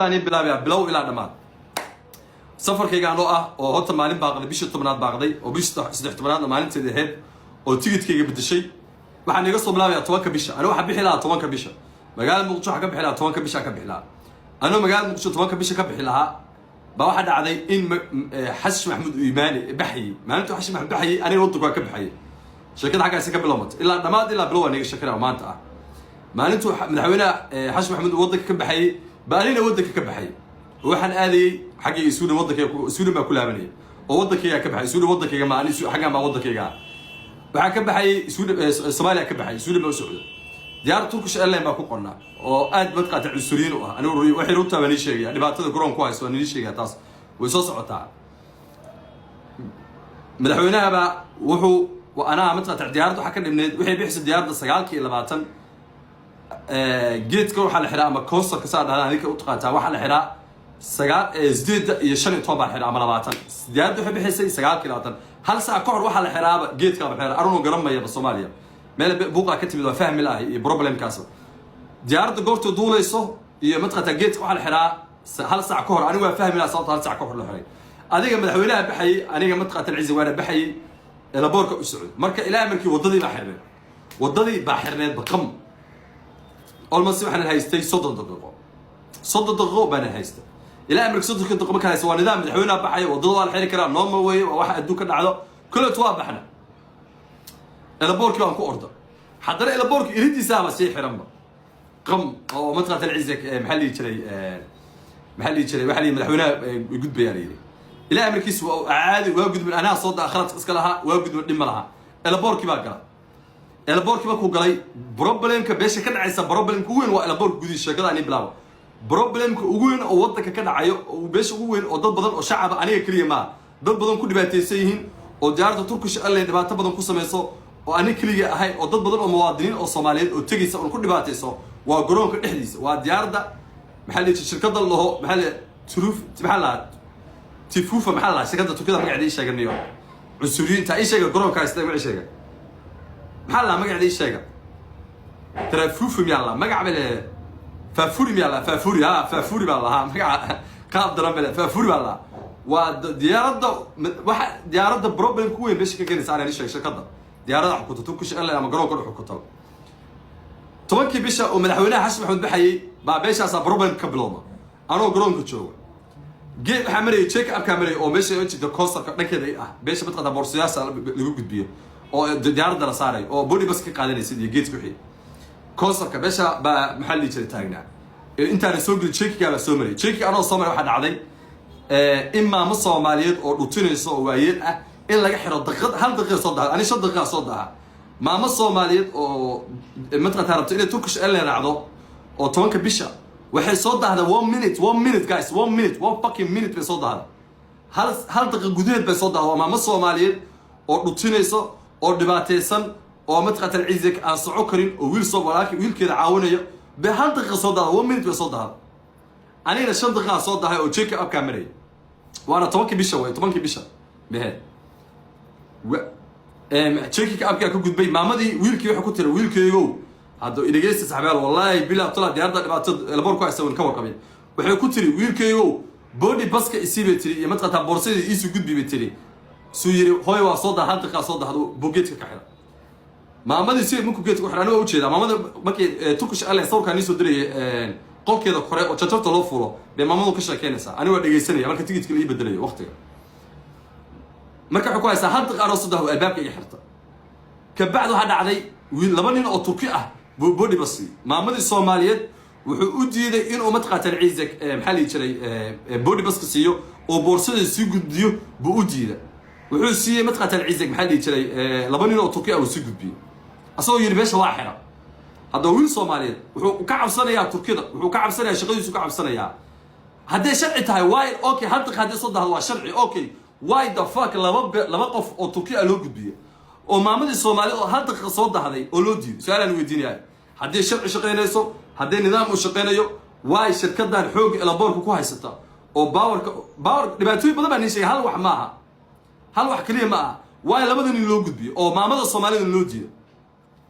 Bilaabaya bilow ilaa dhammaad safarkaygaan oo ah oo horta maalin baaqday, bishii 10aad baaqday oo bishii 13aadna maalinteeda ahayd oo tigidkayga bedeshay. Waxaan iga soo bilaabaya 10-ka bisha. Aniga waxaa bixi lahaa 10-ka bisha magaalada Muqdisho. Waxaa ka bixi lahaa 10-ka bisha ka bixi lahaa. Anoo magaalada Muqdisho 10-ka bisha ka bixi lahaa baa waxaa dhacday in Xasan Maxamuud uu imaani baxayey. Maalintuu Xasan Maxamuud baxayey, aniga waddanku waa ka baxayay. Sheekada xaggaasi ka bilowmatay ilaa dhammaad, ilaa bilow waa niga sheekada maanta ah. Maalintuu madaxweynaha Xasan Maxamuud uu waddanka ka baxayey baa anigna waddanka ka baxayay oo waxaan aadayey xaggayga Sweden. Waddankayga Sweden baa ku laabanayay oo waddankayga ka baxay. Sweden waddankayga ma ani, xaggan baa waddankayga ah. Waxaan ka baxayay Sweden, Soomaaliya ka baxay, Sweden baa u socda. Diyaarad Turkish Airline baa ku qornaa oo aad mataqaata cunsuriyiin u ah. Anigu waxay runtaa baan ii sheegaya, dhibaatada garoon ku haysto waan ii sheegaya, taas way soo socotaa. Madaxweynahaba wuxuu anaa mataqaata diyaaradda waxaa ka dhibneyd, waxay bixisay diyaaradda 9:20. Geedka waxaa la xiraa ama counterka saa dhahdaa adinka u taqaataa, waxaa la xiraa sagaal 8:15 baa la xiraa ama 20. Diyaaradda waxay bixisay 9:20, hal saac ka hor waxaa la xiraaba geedka la xiraa. Arunoo garanmayaba Soomaaliya meel buuqaa ka timid waa fahmi lahay iyo problemkaas. Diyaaradda goorta duulayso iyo mataqaata geedka waxaa la xiraa hal saac ka hor. Anigu waa fahmi laha sababta hal saac ka hor la xiray. Adiga madaxweynaha baxayay, aniga mataqaata ciise waana baxayay, airportka u socday. Marka ilaa markii waddadii baa xirneed, waddadii baa xirneed baqam. Almost waxaan haystay 30 daqiiqo, 30 daqiiqo baana haystay. Ilaa markii 30-ka daqiiqo markaan haysta, waa nidaam, madaxweynaha baxaya, waddada waa la xiri karaa, normal weeye, waa waxa adduun ka dhacdo. Kolet waa baxna, airportkii baan ku orda. Haddana airportka iridiisaaba sii xiranba qam oo mataqaata ciise maxaa la dhihi jiray, maxaa la dhihi jiray, waxaa la yidhi madaxweynaha gudbayaa la yidhi. Ilaa amarkiis waa caadi, waa gudbin. Anaa soo daa, khaladka iska lahaa, waa gudbin, dhib ma laha. Airportkii baa gala. Airportkii markuu galay, problemka beesha ka dhacaysa, problemka ugu weyn waa airportka gudihiisa. Sheekada ani bilaabo, problemka ugu weyn oo waddanka ka dhacayo oo beesha ugu weyn oo dad badan oo shacaba, aniga keliya maaha, dad badan ku dhibaataysan yihiin oo diyaaradda Turkish Airline dhibaato badan ku samayso oo aniga keliga ahayn oo dad badan oo muwaadiniin oo Soomaaliyeed oo tegaysa oon ku dhibaatayso, waa garoonka dhexdiisa. Waa diyaaradda maxaa la dhihi shirkadda laho, maxaa la turuf, maxaa la tifufa, maxaa la shirkadda Turkida magaceeda ii sheeganiyo cunsuriyiinta ii sheega, garoonka haysta magaci sheega, maxaa la magaceeda ii sheega, tarafufu miyaa la magac bale, Faafuri miyaa la, Faafuri, ha, Faafuri baa lahaa magaca, qaab daran bale, Faafuri baa lahaa. Waa diyaaradda waxa diyaaradda problem ku weyn meesha ka keenaysa anaan ii sheeg, shirkadda diyaaradda xukunta Turkish Airline ama garoonka dhex xukunta. 10-kii bisha oo madaxweynaha Xasan Maxamed baxayay baa meeshaasaa problem ka bilowma. Anoo garoonka jooga, geed waxaa marayay check upkaa marayay oo meesha jirta counterka dhankeeda ah, meesha mataqaata boorsayaasha lagu gudbiyo oo diyaaradda la saaray oo boarding pass ka qaadanaysid iyo geedka wixii counterka meesha baa maxaa la dhihi jiray taagnaa. Intaana soo gelin checkingaa baa soo marayay. Checking anoo soo maray waxaa dhacday in maamo Soomaaliyeed oo dhutinayso oo waayeel ah in laga xiro daqiiqad, hal daqiiqa soo daha, ani 5 daqiiqa soo daha. Maamo Soomaaliyeed oo mataqaata rabto inay Turkish Airline raacdo oo 10-ka bisha waxay soo dahda one minute, one minute guys, one minute, one fucking minute bay soo dahda, hal daqiiq gudaheed bay soo dahda. Waa maamo Soomaaliyeed oo dhutinayso oo dhibaataysan oo mataqaata ciise aan soco karin oo wiil soo walaalki wiilkeeda caawinayo bay hal daqiiqa soo dahda, one minute bay soo dahda. Anigana 5 daqiiqa soo dahay oo check upkaa marayay, waana 10-kii bisha way, 10-kii bisha mehe. Checkinka upkaa ka gudbay, maamadii wiilkii waxay ku tiri, "Wiilkeygow, hadda idhegeysta saxbaal, wallaahi bilaa tala diyaaradda dhibaato airport ku haysta wan ka warqabay." Waxay ku tiri, "Wiilkeygow, boarding passka isii," bay tiri, "iyo mataqataa boorsadii iisu gudbi," bay tiri. Suu yiri, "Hooy, waa soo daa, hal daqiiqa soo dahdo." Buu geedka ka xira maamadii. Si markuu geedka ku xira, aniga waa ujeedaa maamada markii Turkish Airlines sawirkaan ii soo dirayay, qolkeeda kore oo jajarta loo fulo bay maamadu ka sheekeynaysaa. Aniga waa dhegeysanaya marka tigidka la ii bedelayo waqtiga. Marka waxay ku haysaa hal daqiiqa anoo soo daho albaabka iga xirta. Kabacdi waxaa dhacday wiil, laba nin oo Turki ah buu boarding pass siiyey. Maamadii Soomaaliyeed wuxuu u diiday inuu mataqaatan ciise maxaa la dhihi jiray boarding passka siiyo oo boorsadii sii gudbiyo buu u diiday. Wuxuu siiyey mataqaatan ciise maxaa la dhihi jiray laba nin oo Turki ah uu sii gudbiyey, asagoo yidhi meesha waa xira. Haddaba wiil Soomaaliyeed wuxuu ka cabsanayaa Turkida, wuxuu ka cabsanayaa shaqadiisu ka cabsanayaa. Hadday sharci tahay, why? Okay, hal daqiiqa hadday soo dahdo waa sharci, okay, why the fuck laba qof oo Turki ah loo gudbiyo oo maamadii Soomaaliyed oo hal daqiiqa soo dahday oo loo diiday? Su-aalaan weydiinaya: haddii sharci shaqaynayso, haddii nidaam uu shaqaynayo, why shirkadan xoogga airportka ku haysata oo powerka power dhibaatooyin badan baa niin sheegay, hal wax maaha, hal wax keliya ma aha, why labada nin loo gudbiyo oo maamada Soomaalida loo diido?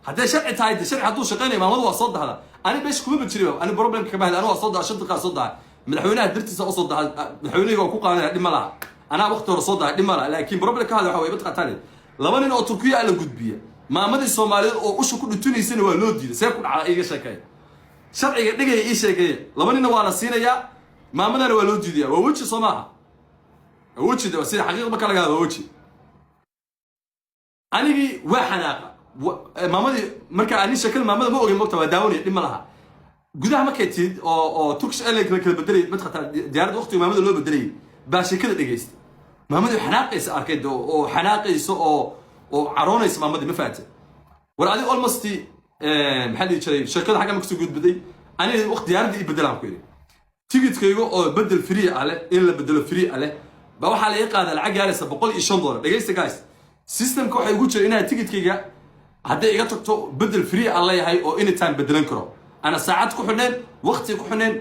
Hadday sharci tahay de, sharci hadduu shaqaynayo, maamadu waa soo dahda. Ani meesha kuma bajiriba, ani problemka kama hadli. Ani waa soo daha, 5 daqiiqa soo daha. Madaxweynaha dartiisa usoo dahay, madaxweynahayga waa ku qaadanaya, dhib ma laha. Anaa waqti hore soo dahay, dhib ma laha. Laakiin problem ka hadla waxa wey, mataqataan, laba nin oo Turkiya la gudbiya, maamadii Soomaaliyeed oo usha ku dhutunaysana waa loo diiday. See ku dhacda? Iiga sheekeeya sharciga dhigaya, ii sheekeeya. Laba ninna waa la siinayaa, maamadana waa loo diidaya. Waa weji, soo maaha? Waa weji de, sida xaqiiq marka laga hadlo, waa weji. Anigii waa xanaaqa. Maamadii marka ani sheekada maamada ma ogin, mogta, waa daawanaya, dhib ma laha. Gudaha markay tidid oo Turkish Airlines la kala bedelayay, mataqataa, diyaaradda waqtiga maamada loo bedelayay baa sheekada dhegaystay. Maamadii xanaaqaysa arkay oo xanaaqaysa oo caroonaysa maamadii, ma fahamtay? War adi almost, maxaa dhihi jiray, sheekada xagga ma kasoo gudbaday. Aniga waqti diyaaradda ii bedelaan ku yidhi, tigidkayga oo bedel free ah leh, in la bedelo free ah leh, baa waxaa laga qaadaa lacag gaaraysa $105. Dhegaysta guys, systemka waxay ugu jira inaa tigidkayga hadday iga tagto bedel free aan leeyahay oo anytime bedelan karo, ana saacad ku xidhneen, waqti ku xidhneen,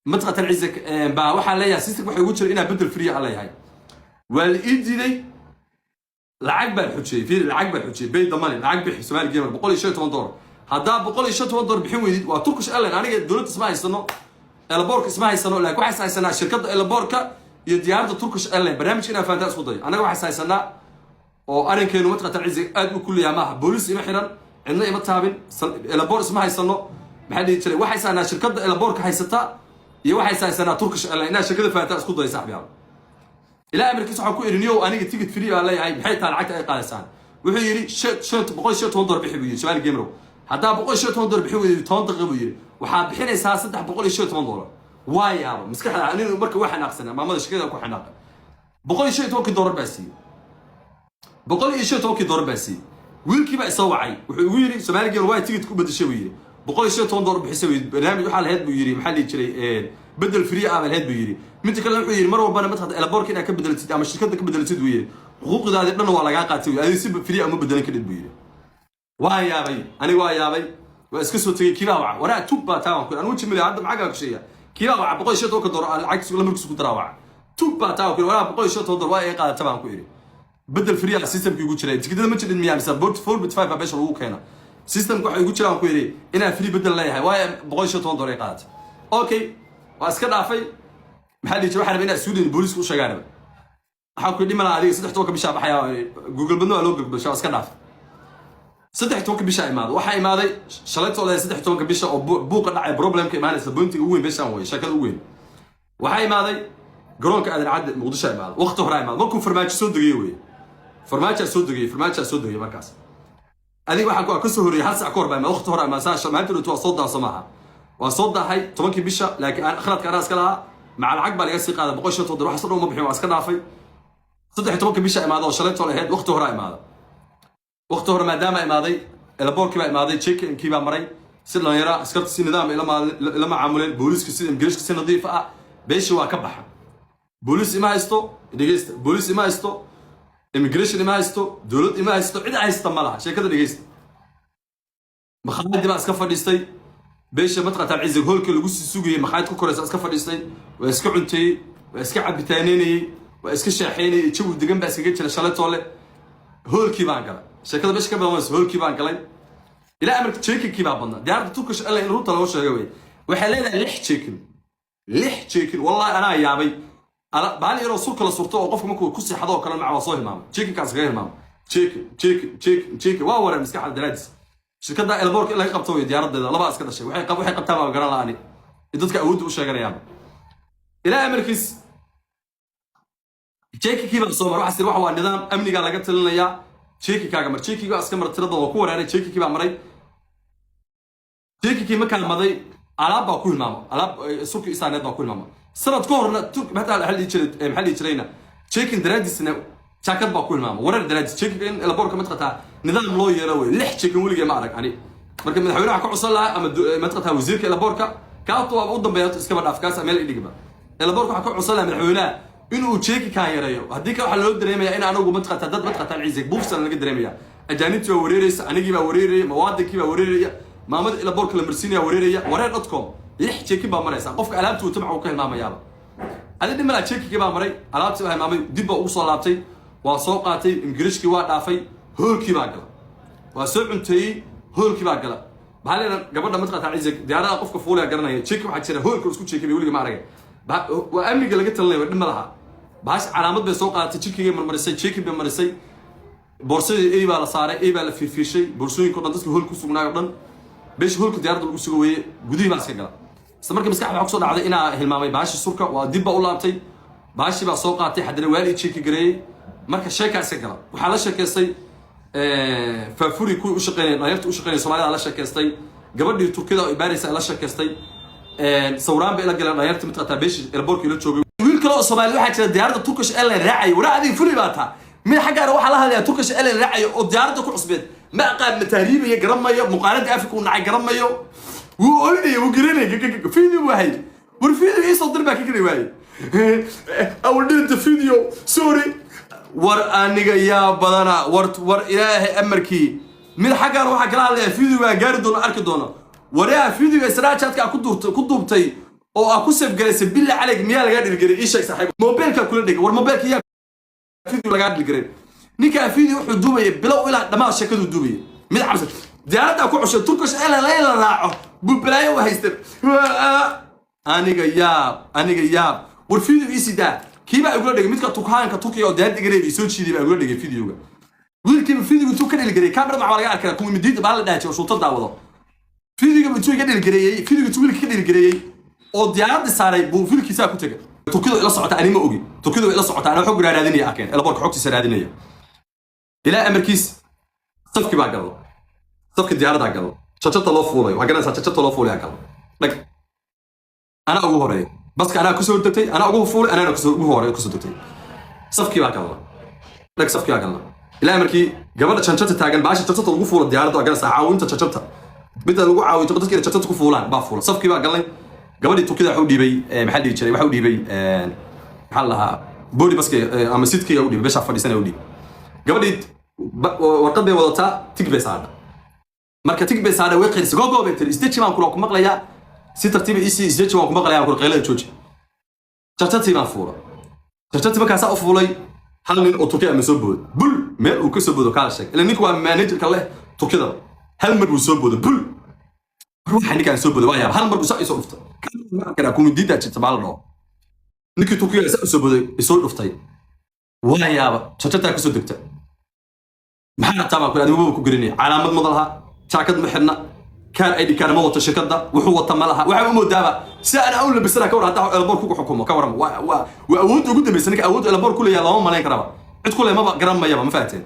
matqatan ciise baa waxaa leeyahay. Systemka waxay ugu jira inaa bedel free aan leeyahay. Waa la ii diiday. Lacag baan xujiyey, fiiri, lacag baan xujiyey. Pay the money, lacag bixi, Somali Gamer, $115. Haddaa $115 bixin weydid, waa Turkish Airline. Aniga dowladda isma haysano, airportka isma haysano, laakiin waxay haysanaa shirkadda airportka iyo diyaaradda Turkish Airline. Barnaamijka inaan fahantaa isku dayo. Annaga waxay haysanaa oo arrinkeenu, matqatan ciise, aad u kulliyaa maaha. Booliis ima xiran, cidna ima taabin, airport isma haysano. Maxaa dhihi jiray, waxay haysanaa shirkadda airportka haysata iyo waxay haysanaa Turkish Airline. Inaa shirkada fahantaa isku dayo, saaxiibyaal. Ilaa amarkiis waxaan ku idhi, niyow, aniga ticket free baan leeyahay, maxay tahay lacagta ay qaadaysaan? Wuxuu yidhi $115 bixi, buu yidhi. Somali Gamerow, haddaa $115 bixi weydi, 10 daqiiqa, buu yidhi, waxaa bixinaysaa $315. Waa yaaba maskaxda anigu marka waa xanaaqsanaa, maamada shirkada ku xanaaqa. $115-kii baa siiyey, $115-kii baa siiyey. Wiilkii baa isoo wacay, wuxuu igu yidhi, "Somali Gamer, waa ticket ku bedeshay," buu yidhi. "$115 bixisay," buu yidhi. "Barnaamij waxaa lahayd," buu yidhi, maxaa lihi jiray, "bedel free ah baa lahayd," buu yidhi. Midda kale wuxuu yidhi, "Mar walbana mataqata airportka inaad ka bedelatid ama shirkadda ka bedelatid," buu yidhi, "xuquuqdaadii dhan waa lagaa qaatay, adiga si free ah uma bedelan kadhid," buu yidhi. Waa yaabay aniga, waa yaabay, waa iska soo tegey. Kiibaa waca, waraa tug baa taa, waan ku anu jimili hadda maxaa ku sheegaa. Kiibaa waca, $115 lacagtiisa lamarkiisa ku daraa waca. "Tug baa taa," ku waraa, "$115 waa ay qaadata," baan ku idhi. "Bedel free ah systemkii ugu jiray, tikidada ma jirin miyaa mise 4.5 baa meesha lagu keena? Systemka waxa igu jiraan," ku yidhi, "inaan free bedel leeyahay, waayo $115 ay qaadatay?" Okay, waa iska dhaafay. Maxaa dhihi jiray, waxaan rabay inaan Sweden booliiska u sheegaan raba. Waxaan ku yidhi, malaa adiga 13-ka bishaa baxaya. Google badna waa loo gogolshaa, waa iska dhaafay. 13-ka bisha imaaday, waxaa imaaday shalayto ole, 13-ka bisha oo buuqa dhacay, problemka imaanaysa. Pointiga ugu weyn meeshaan wey, sheekada ugu weyn. Waxaa imaaday garoonka Aadan Cadde, Muqdisho imaaday. Waqti hore imaaday, markuu Farmaajo soo degay wey. Farmaajaa soo degay, Farmaajaa soo degay. Markaas adiga waxaan ku ka soo horreeyay hal sac ka hor baa imaad, waqti hore imaad. Saa maalinta dhunto waa soo daaso maaha, waa soo daahay 10-kii bisha, laakiin aan khaladka anaa iska lahaa. Maca lacag baa laga sii qaaday $115. Wax dhan uma bixin, waa iska dhaafay. 13-ka bisha imaada oo shalaytoo ahayd, waqti hore imaada. Waqti hore maadaama imaaday, airportkii baa imaaday, check-inkii baa maray si dhalinyaro, askarta si nidaam ila macaamuleen, booliiska si ingiriiska si nadiif ah. Beeshii waa ka baxa. Booliis ima haysto, dhegeysta, booliis ima haysto, immigration ima haysto, dowlad ima haysto, cid haysta ma laha. Sheekada dhegeysta. Makhaayadii baa iska fadhiistay beesha, matqataan cizig, hoolka lagu sii sugayay makhaayad ku koraysa iska fadhiistay. Waa iska cunteeyey, waa iska cabitaaneynayey, waa iska sheexeynayey, jawi degan baa iskaga jira. Shalaytoole hoolkii baan galay. Sheekada meesha ka badan, hoolkii baan galay. Ilaa amarka check-inkii baa badnaa. Diyaaradda Turkish Airline, in runta loo sheega wey, waxay leedahay lix check-in, lix check-in. Wallahi anaa yaabay. Baali yaroo surka la surto oo qofka markuu ku seexdo oo kale maca waa soo hilmaamay, check-inkaas kaga hilmaamay. Check-in, check-in, check-in, check-in, waa wareen maskaxda daraadis. Shirkadda airportka in laga qabto wey diyaaraddeeda, labaa iska dhashay. Waxay qabtaan baa garan la'ani, dadka awoodda u sheeganayaanba. Ilaa amarkiis check-inkii baan soo mar. Waxaa sir waxa waa nidaam amnigaa laga talinayaa. Check-inkaaga mar, check-inkii baa iska mar, tirada waa ku wareeray. Check-inkii baa maray. Check-inkii markaan maday, alaab baa ku hilmaama, alaab surka isaaneed baa ku hilmaama. Sanad ka horna Turk maxaa la dhihi jiray, maxaa dhihi jirayna, check-in daraadiisna jaakad baa ku hilmaama, wareer daraadis. Check-in in airportka matqataa nidaam loo yeelo wey. Lix check-in weligee ma arag ani. Marka madaxweynaha ka codsan lahaa ama matqataa wasiirka airportka, kaabta waaba u dambeeya, iskaba dhaaf kaas, meel idhigba. Airportka waxaa ka codsan lahaa madaxweynaha inuu check-inkaan yareeyo. Haddii kale waxaa loo dareemaya in anagu matqataa dad matqataan ciise buufsan laga dareemaya. Ajaanibtii baa wareeraysa, anigii baa wareeraya, muwaadinkii baa wareeraya, maamada airportka la marsiinaya wareeraya. Wareer.com. Lix check-in baa maraysa, qofka alaabta wata maxa uu ka hilmaamayaaba adi dhimalaa. Check-inkii baa maray, alaabtii baa hilmaamay, dib baa ugu soo laabtay, waa soo qaatay, ingiriishkii waa dhaafay, hoolkii baa gala, waa soo cunteeyey, hoolkii baa gala. Bahal gabadha mataqataa ciise diyaaradaha qofka fuulaya garanaya. Checking waxaa jira hoolka isku checking weliga ma aragay. Waa amniga laga talinaya, dhib ma laha. Bahash calaamad bay soo qaadatay, jirkigay marmarisay, checking bay marisay. Boorsadii ey baa la saaray, ey baa la fiirfiirshay. Boorsooyinka o dhan, dadka hool ku sugnaay o dhan, beesha hoolka diyaaradda lagu sugo weeye. Gudihii baa iska gala. Isla markii maskaxda waxaa kusoo dhacday inaa hilmaamay bahashi surka. Waa dib baa u laabtay, bahashi baa soo qaatay. Haddana waa la checking gareeyey. Marka sheekaa iska gala. Waxaa la sheekaystay faafuri kuwii u shaqeynaya, dhalinyarta u shaqeynaya Soomaalida la sheekaystay. Gabadhii Turkida oo ibaaraysa la sheekaystay. Sawiraan bay ila galeen dhalinyarta mataqataa beesha airportka ila joogay. Wiil kale oo Soomaali waxaa jira diyaaradda Turkish Airline raacaya. Waraa, adiga fuli baa taa. Mid xaggaana waxaa la hadlaya Turkish Airline raacaya oo diyaaradda ku cusbeed. Ma aqaan, ma tahriibaya, garamayo. Muqaaladda Afrika uu nacay, garamayo. Wuu oynaya, wuu garanaya. Video buu hayay. War video ii soo dir baa ka geli waayey. "I will delete the video, sorry." War aniga yaa badana. War Ilaahay amarkii, mid xaggaan waxaa kala hadlaya video baan gaari doono, arki doono. Waryaa, videoga Snapchatka ku duubtay, ku duubtay oo aa ku save garaysay, billa calayg, miyaa lagaa dhilgelay? Ii sheeg, saaxiib. Mobilka kula dhigay. War mobilka yaa video lagaa dhilgelay? Ninkaa video wuxuu duubayay bilow ilaa dhammaad, sheekaduu duubayay. Mid cabsan diyaaraddaa ku cushay Turkish Airline in la raaco buu balaayo u haystay. Aniga yaab, aniga yaab. War video ii sidaa. Kii baa igula dhigay, midka Turkaanka Turkiga oo diyaarad igareeb soo jiiday baa igula dhigay videoga. Wiilkiiba videoga intuu ka dhilgeliyay, camera waxaa laga arkaa kuwa midiida baa la dhaajiyo shuuta daawado. Videoga intuu iga dhilgareeyey, videoga intuu wiilka ka dhilgareeyey oo diyaaradda saaray buu wiilkiisaa ku tegay. Turkidu ila socota, ani ma ogi. Turkidu ila socota, anaa xog raadinaya, arkeen airportka xogtiisa raadinaya. Ilaa amarkiis safki baa galo, safki diyaaraddaa galo, jajabta loo fuulay waa garanaysaa, jajabta loo fuulay galo. Dhag, anaa ugu horeeya baska, anaa kusoo degtay, anaa ugu fuulay, anaana kusoo ugu horeeya kusoo degtay. Safkii baa galna. Dhag, safkii baa galna. Ilaa markii gabadha janjabta taagan, baasha janjabta lagu fuulo diyaaradda waa garanaysaa, caawinta janjabta, midda lagu caawiyo dadka inay janjabta ku fuulaan baa fuula. Safkii baa galnay. Gabadhii Turkida waxa u dhiibay, maxaa dhihi jiray, waxa u dhiibay, maxaa la dhahaa, boarding passka ama seatkayga u dhiibay, meeshaa fadhiisanaya u dhiibay. Gabadhii warqad bay wadataa, tick bay saadha. Marka tick bay saadha, way qaylisay. "Go, go," bay tiri. "Isdeji," baan kula ku maqlayaa. Si tartiiba isii isdeji, waan ku maqlayaa kula. Qaylada jooji. Jarjartii baan fuula. Jarjartii markaasaa u fuulay, hal nin oo Turkiya ama soo boodo bul, meel uu ka soo boodo kaala sheeg. Ila ninku waa managerka leh Turkidaba. Hal mar buu soo boodo bul. Ruuxa ninkaan soo boodo waa yaab. Hal mar buu saa isoo dhuftay karaa. Kumindiintaa jirta baa la dhaho. Ninkii Turkiga saa usoo booday, isoo dhuftay, waa yaaba. Jarjartaa kasoo degta. "Maxaa rabtaa?" baan ku. Adigu ku gelinaya. Calaamad ma laha, jaakad ma xidhna, kaar ID card ma wato shirkadda, wuxuu wata ma laha. Waxaa u moodaaba si aan awn labisana. Ka war haddaa airport kugu xukumo, ka waran? Waa awoodda ugu dambaysa. Ninka awoodda airport ku leeyahay lama malayn karaba. Cid ku le maba garan mayaba, ma fahateen?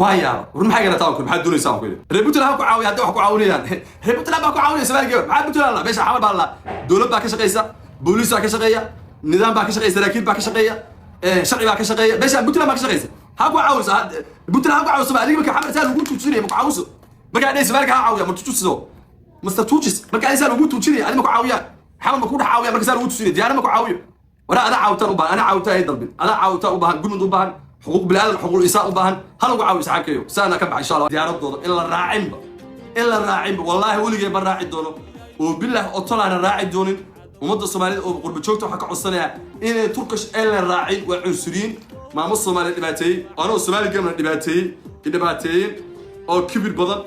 Waa yaaba. "War maxay garataa?" ku. "Maxaad doonaysaa?" ku yidhi. Reer Puntland ku caawiya hadday wax ku caawinayaan. Reer Puntland baa ku caawinaya Soomaaliya gabar. Maxaa Puntland la meesha? Xamar baa la dowlad baa ka shaqeysa, booliis baa ka shaqeeya, nidaam baa ka shaqeeya, saraakiil baa ka shaqeeya, sharci baa ka shaqeeya. Meesha Puntland baa ka shaqeysa. Ha ku caawiso Puntland, ha ku caawiso. Adiga marka Xamar saa lagu tuujinaya, ma ku caawiso? Markaa dhay Soomaaliga ha caawiya, ma tutusiso? Master tuujis. Marka adiga saa lagu tuujinaya, adiga ma ku caawiyaan? Xamar ma ku dhex caawiya? Marka saa lagu tuujinaya diyaana ma ku caawiyo? Waraa, adaa caawitaan u baahan, anaa caawitaan ay dalbin. Adaa caawitaan u baahan, gurmud u baahan, xuquuq bini'aadam, xuquuq insaan u baahan. Ha lagu caawiyo saxaabkayo. Saana ka baxa insha Allah. Diyaaradooda in la raacinba, in la raacinba, wallaahi weligee ma raaci doono oo bilah otolaana raaci doonin. Ummadda Soomaalida oo qurba joogta waxaa ka codsanayaa inay Turkish Airline raacin. Waa cunsuriyiin. Maamo Soomaaliya dhibaateeyey, anoo Soomaali gamna dhibaateeyey, dhibaateeyeen oo kibir badan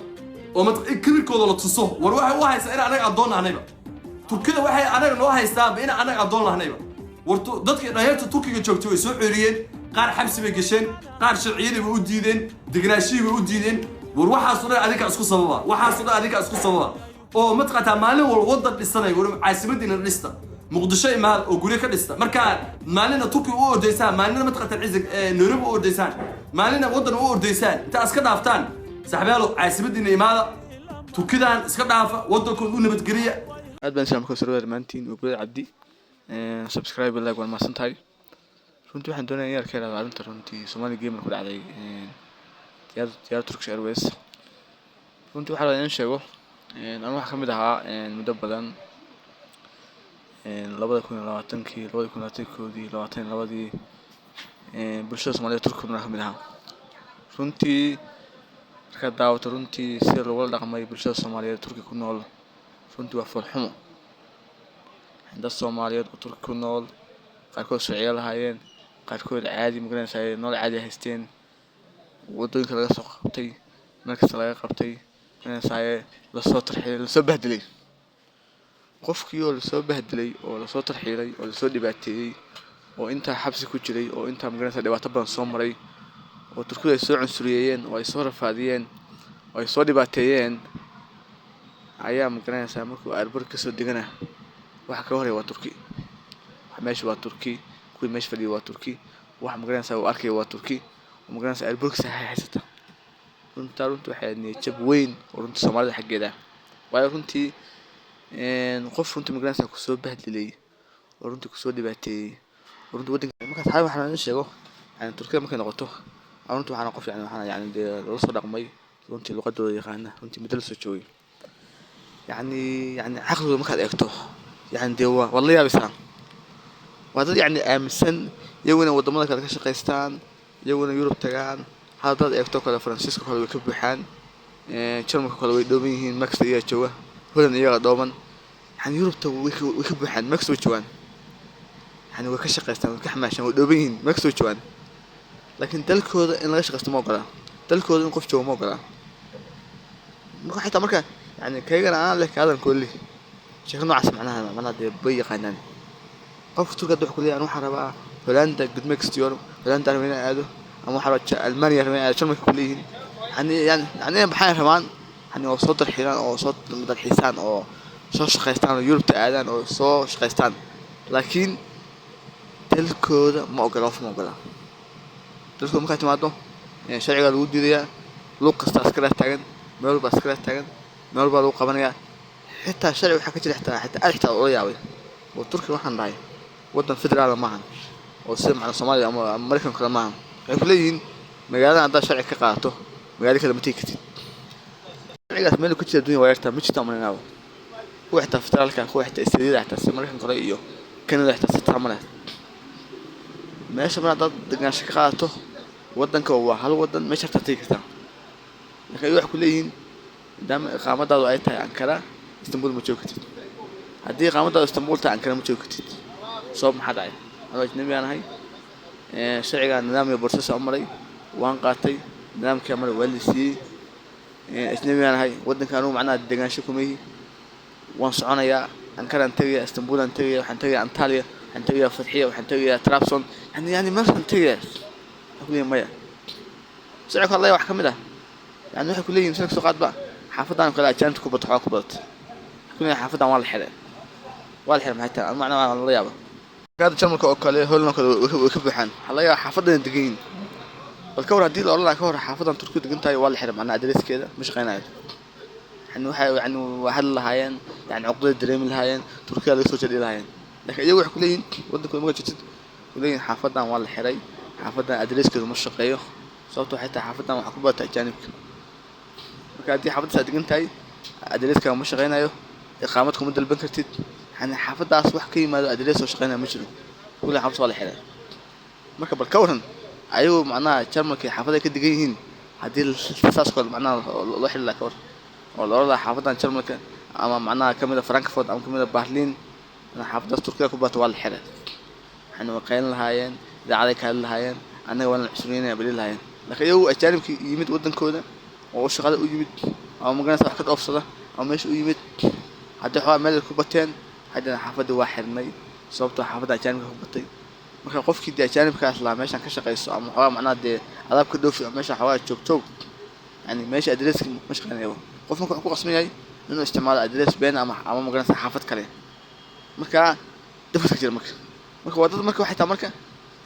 oo in kibirkooda la tuso. War waxay u haysaa in anaga addoon nahnayba. Turkida waxay anaga noo haystaanba in anaga addoon lahnayba. War dadkii dhalinyarta Turkiga joogtay way soo ceeriyeen. Qaar xabsi bay gasheen, qaar sharciyadii bay u diideen, degnaashihii bay u diideen. War waxaasoo dhan adinka isku sababa, waxaasoo dhan adinka isku sababa oo mataqataa maalin walba waddan dhisanay. War caasimadiina dhista, Muqdisho imaad oo guryo ka dhista. Markaa maalina Turkiga u ordaysaan, maalina mataqataa ciise Nairobi u ordaysaan, maalina waddan u ordaysaan, intaa iska dhaaftaan saaxiibayaalo, caasimadiina imaada, Turkidan iska dhaafa, waddankooda u nabadgeliya. Aad baan islaam kasoo dhawaad dhammaantiin. Waa Guuled Cabdi. Subscribe, like, waan mahadsan tahay. Runtii waxaan doonaya in yar ka ilaado arrinta runtii Somali Gamer ku dhacday diyaarad Turkish Airways. Runtii waxaa rabaa in sheego, anu waxaa kamid ahaa muddo badan, 2020-kii, 2021-koodii, 22-dii, bulshada Soomaalida Turkiga kamid ahaa. Runtii markaad daawato runtii sida lagula dhaqmay bulshada Soomaaliyeed Turkiga ku nool, runtii waa foolxumo. Dad Soomaaliyeed oo Turki ku nool, qaarkood sharciyo lahaayeen, qaarkood caadi magaranaysaa nolol caadi haysteen, waddooyinka laga soo qabtay, meel kasta laga qabtay. Magaranaysaa, lasoo tarxiilay, lasoo bahdilay. Qofkii oo lasoo bahdilay oo lasoo tarxiilay oo lasoo dhibaateeyey oo intaa xabsi ku jiray oo intaa, magaranaysaa, dhibaato badan soo maray oo Turkidu ay soo cunsuriyeeyeen oo ay soo rafaadiyeen oo ay soo dhibaateeyeen ayaa, magaranaysaa, markuu airport kasoo degana waxa ka horeeya waa Turki. Meesha waa Turki, kuwii meesha fadhiyay waa Turki, waxa, magaranaysaa, uu arkaya waa Turki, magaranaysaa, airportkiisa haysata. Runtaa runtii waxay niyad jab weyn oo runtii Soomaalida xaggeeda ah. Waayo runtii qof runtii, magaranaysaa, kusoo bahdilay oo runtii kusoo dhibaateeyey oo runtii waddanka markaas xaawi waxaan idin sheego, yani Turkida markay noqoto, runtii waxaan qof, yani waxaan, yani dee lala soo dhaqmay, runtii luqadooda yaqaana, runtii muddo la soo joogay. Yani caqligooda markaad eegto, yani dee waa waad la yaabaysaa. Waa dad yani aaminsan iyaguna wadamada kale ka shaqaystaan, iyaguna Yurub tagaan. Haddaad eegto kale, Faransiiska kale way ka buuxaan, Jarmalka kale way dhooban yihiin, Max iyagaa jooga, Holland iyagaa dhooban. Yani Yurubta way ka buuxaan, Max way joogaan, yani way ka shaqaystaan, way ka xamaashaan, way dhooban yihiin, Max way joogaan. Laakiin dalkooda in laga shaqaysto ma ogola, dalkooda in qof joogo ma ogola. Marka xitaa marka yani kaygana aan leh kaadan kooli sheeko noocaas macnaha dee bay yaqaanaan. Qofka Turka hadda wuxuu ku leeyahay, waxaan rabaa Hollanda gudme istiyorum, Hollanda rabaa inaan aado, ama waxaan rabaa Almania rabaa inaan aado, Jarmalka ku leeyihiin. Yani maxay rabaan? Yani oo soo dalxiiraan oo soo dalxiisaan oo soo shaqaystaan oo Yurubta aadaan oo soo shaqaystaan. Laakiin dalkooda ma ogola, qof ma ogola. Dalkooda markaad timaado sharcigaa lagu diidayaa, luuq kasta askaraa taagan, meel walba askaraa taagan, meel walbaa lagu qabanayaa. Xitaa sharci waxaa ka jira xitaa aad xitaa ula yaabay oo Turkiga waxaan dhahay waddan federaal maahan oo sida macna Soomaaliya ama Maraykanka kale maahan. Waxay ku leeyihiin magaaladan haddaad sharci ka qaadato, magaalo kale ma tegi kartid. Sharcigaas meel ku jira adduunya waa yartaa, ma jirto amalinaaba. Kuwa xitaa federaalka, kuwa xitaa isteediyada, xitaa sida Maraykanka kale iyo Canada xitaa sitaa ma leh. Meesha mar haddaad deganaansho ka qaadato, waddanka waa hal waddan, meesha hartaa tegi kartaa. Laakiin ayagu waxay ku leeyihiin maadaama iqaamadaadu ay tahay Ankara, Istanbul ma joogi kartid. Haddii iqaamadaadu Istanbul tahay, Ankara ma joogi kartid. Sabab maxaa dhacay? Anoo ajnabi aan ahay, sharcigaa nidaam iyo process u maray, waan qaatay, nidaamkaa maray, waa la siiyey. Ajnabi aan ahay, waddanka anugu macnaha deganaansho kuma ihi. Waan soconayaa, Ankaraan tegayaa, Istanbul aan tegayaa, waxaan tegayaa Antalya, waxaan tegayaa Fatxiya, waxaan tegayaa Trabzon, yani meeshaan tegayaa. Waxay ku leeyihin maya. Sharciga ka hadlaya wax ka mid ah, yani waxay ku leeyihin sida soo qaadba xaafadan oo kale ajaanibta ku bato, xogaa ku badato. Waxay ku leeyihin xaafadan waa la xiray, waa la xiray. Maxay tahay? Macnaha waa la yaaba. Hadda Jarmalka oo kale, Holland oo kale way ka buuxaan. Waxaa laga yaabaa xaafadan degan yihiin. Bal ka war haddii la odhan lahaa ka hor xaafadan Turkidu degan tahay waa la xiray, macnaha adreeskeeda ma shaqeynayo. Yani waxay yani waa hadli lahaayeen, yani cuqdada dareemi lahaayeen, Turkiga laga soo jeedi lahaayeen. Laakiin iyagu waxay ku leeyihiin waddankooda markaad joogtid, ku leeyihiin xaafadan waa la xiray, xaafadan adreeskeedu ma shaqeeyo. Sababta waxay tahay xaafadan waxaa ku badata ajaanibka. Marka haddii xaafaddaas aad degan tahay, adreeskaaga ma shaqeynayo, iqaamad kuma dalban kartid. Yani xaafaddaas wax ka yimaado adrees oo shaqeynaya ma jiro. Kulli xaafaddaas waa la xiray. Marka bal ka waran ayagu macnaha Jarmalka iyo xaafadda ay ka degan yihiin haddii saas kale macnaha loo xiri lahaa, ka war oo la oran lahaa xaafadan Jarmalka ama macnaha kamid a Frankfurt ama kamid a Berlin xaafaddaas Turkiga ku bata waa la xiray. Yani way qaylin lahaayeen, idaacaday ka hadli lahaayeen, annaga waan la cusuriyeynaya bali lahaayeen. Laakiin iyagu ajaanibkii yimid waddankooda oo shaqada u yimid ama, magaranaysa, wax ka dhoofsada ama meesha u yimid, haddii xogaa meel ay ku bateen, haddana xaafaddii waa xirnay sababtoo xaafadda ajaanibka ku batay. Marka qofkii dee ajaanibkaas lahaa meeshaan ka shaqayso ama xogaa macnaha dee alaab ka dhoofi ama meesha xogaa joog joog, yani meesha adreeska ma shaqeynayo. Qof marka wuxuu ku qasban yahay inuu isticmaalo adrees been ama, magaranaysa, xaafad kale. Marka dhibkaas ka jira. Marka waa dad marka waxay tahay marka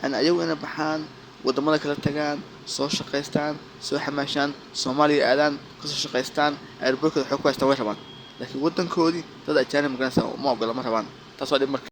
yani ayagu inay baxaan, wadamada kala tagaan, soo shaqaystaan, soo xamaashaan, Soomaaliya aadaan, kasoo shaqaystaan, airportkooda xoog ku haystaan way rabaan. Laakiin waddankoodii dad ajaanib, magaranaysa, ma ogola, ma rabaan. Taas waa dhib marka.